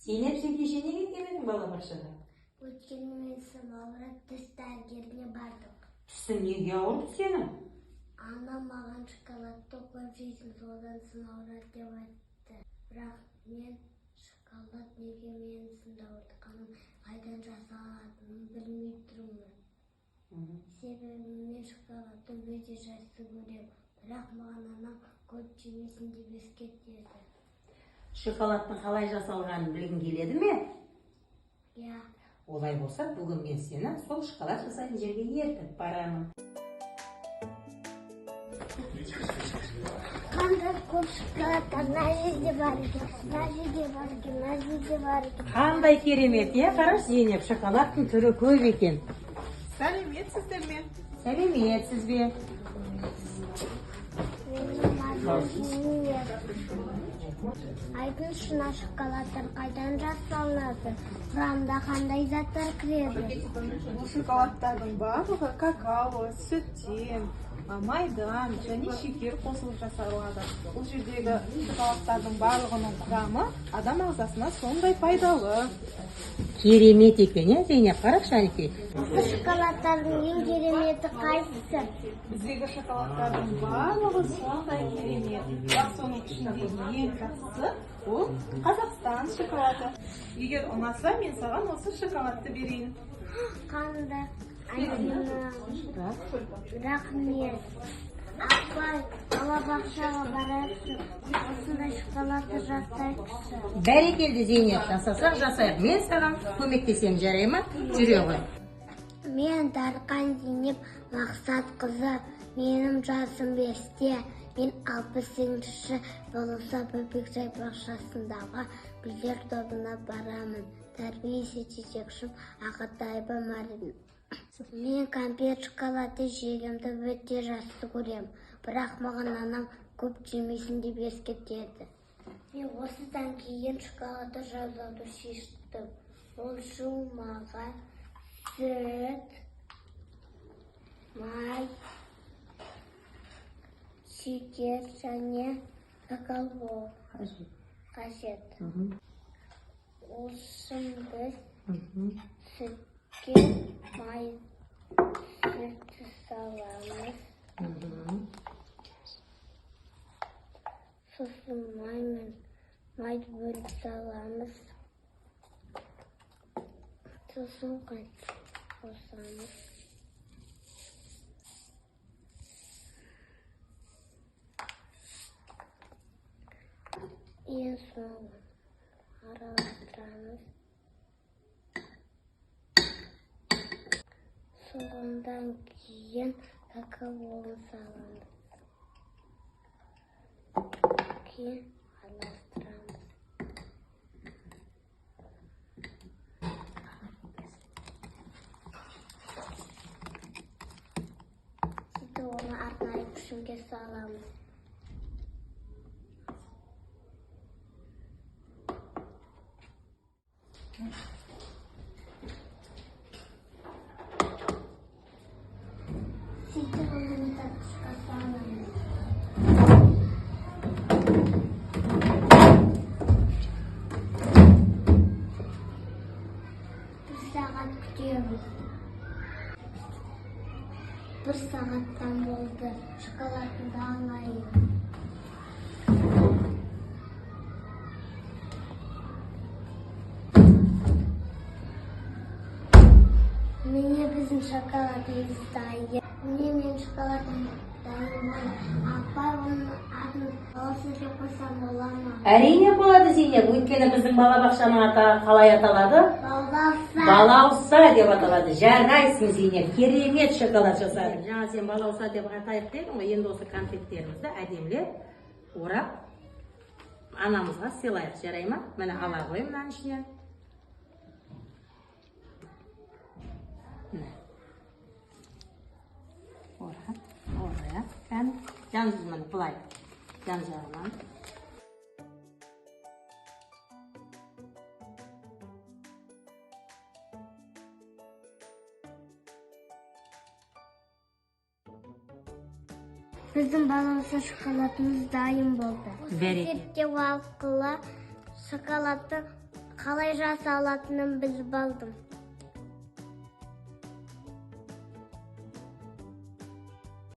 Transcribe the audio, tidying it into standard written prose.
Зейнеп, сен кеше неге келмедің балабақшаға? Өйткені мен тісім ауырып, тіс дәрігеріне бардық. Тісің неге ауырды сенің? Анам маған шоколадты көп жейсің, содан тісің ауырады деп айтты. Бірақ мен шоколад неге менің тісімді ауыртқанын, қайдан жасалатынын білмей тұрмын. Себебі мен шоколадты өте жақсы көремін. Бірақ маған анам көп жемесін деп ескертеді. Шоколадтың қалай жасалғанын білгің келеді ме? Иә. Олай болса, бүгін мен сені сол шоколад жасайтын жерге ертіп барамын. Қандай көп шоколадтар мына жерде бар екен, мына жерде бар екен, мына жерде бар екен. Қандай керемет, иә? Қарашы, Зейнеп, шоколадтың түрі көп екен. Сәлеметсіздер ме? Сәлеметсіз бе? Менің атым Зейнеп. Айтыңызшы, мына шоколадтар қайдан жасалынады? Құрамында қандай заттар кіреді? Бұл шоколадтардың барлығы какао, сүттен, майдан және шекер қосылып жасалады. Бұл жердегі шоколадтардың барлығының құрамы адам ағзасына сондай пайдалы. Керемет екен, иә, Зейнеп? Қарашы, әнекей. Осы шоколадтардың ең кереметі қайсысы? Біздегі шоколадтардың барлығы сондай керемет. Бірақ соның ішіндегі ең жақсысы ол Қазақстан шоколады. Егер ұнаса, мен саған осы шоколадты берейін. Қандай әдемі. Рахмет. Апай, балабақшаға барайықшы. Осындай шоколадты жасайықшы. Бәрекелді, Зейнеп, жасасақ жасайық. Мен саған көмектесемін, жарай ма? Жүре ғой. Мен Дарқан Зейнеп Мақсат қызы. Менің жасым 5-те. Мен 68-ші Балауса бөбекжай бақшасындағы гүлдер тобына барамын. Тәрбиеші жетекшім Ағатаева Марина. Мен кәмпит шоколадты жегенді өте жақсы көремін. Бірақ маған анам көп жемесін деп ескертеді. Мен осыдан кейін шоколадты жасауды шештім. Ол үшін маған сүт, май, шекер және какао қажет. Ол үшін біз сүтке май, сүтті саламыз. Сосын май мен майды бөліп саламыз. Сосын қант қосамыз. Ең соңғы араластырамыз. Соғандан кейін какаоны саламыз. Кейін араластырамыз. Сөйтіп оны арнайы пішінге саламыз. Сөйтіп оны тартқышқа саламыз. Бір сағат күтеміз. Бір сағаттан болды. Шоколадты алайын. Міне біздің шоколадымыз дайын. Міне менің шоколадым дайын болды. Апай, оның атын Балауса деп қойсам бола ма? Әрине болады, Зейнеп. Өйткені біздің балабақшаның аты қалай аталады? Балауса. Балауса деп аталады. Жарайсың, Зейнеп. Керемет шоколад жасадың. Жаңа сен балауса деп атайық дедің ғой. Енді осы конфеттерімізді әдемілеп орап анамызға сыйлайық, жарай ма? Міне, ала ғой мынаның ішінен. Міне. Орап, орап, кәні. Жан, міне, былай. Жан жағынан. Біздің балауса шоколадымыз дайын болды. Бәрекелді. Зерттеу арқылы шоколадты Қалай жасалатынын біліп алдым.